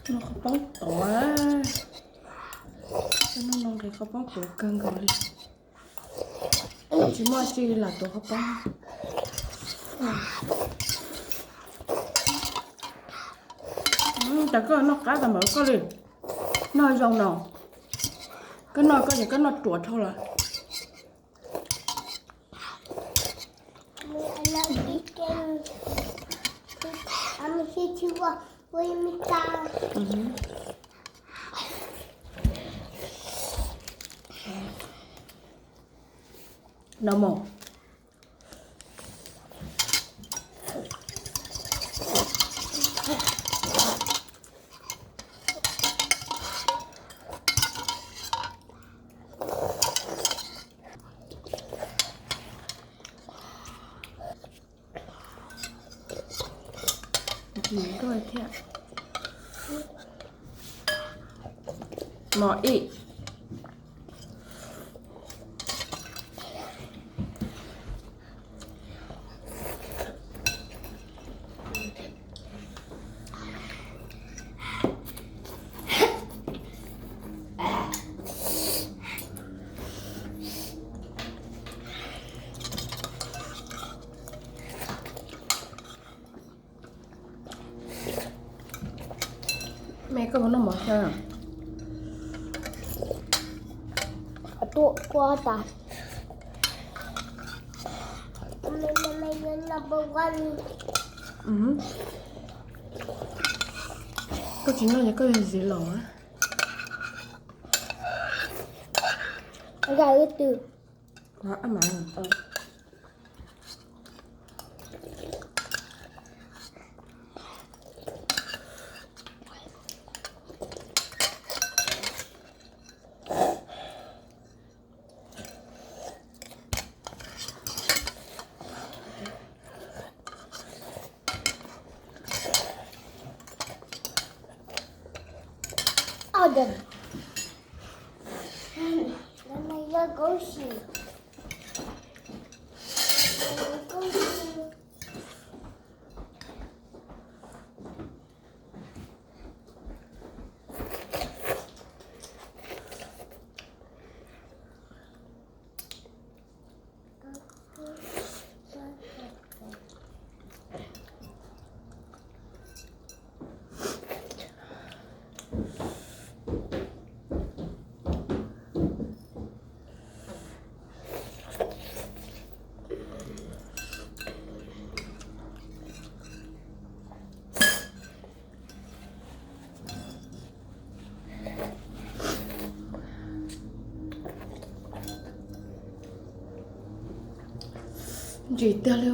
Noj qhaub poob tuav, noj no nqhis qhaub poob tuav kawg nkaus li. Tsis muaj tsi lam tuav qhaub poob. Cas koj noj qab tas npaum koj li. Noj zoo no. Koj noj koj ces koj noj ruam dhau lawm. No mus. Ntsim nruj thiab. Mos ib. Me koj puas noj mov xwb? Tuaj kua tas. Koj tsis noj ces koj yog zis laus. Ab mas. Ntsim tiag li.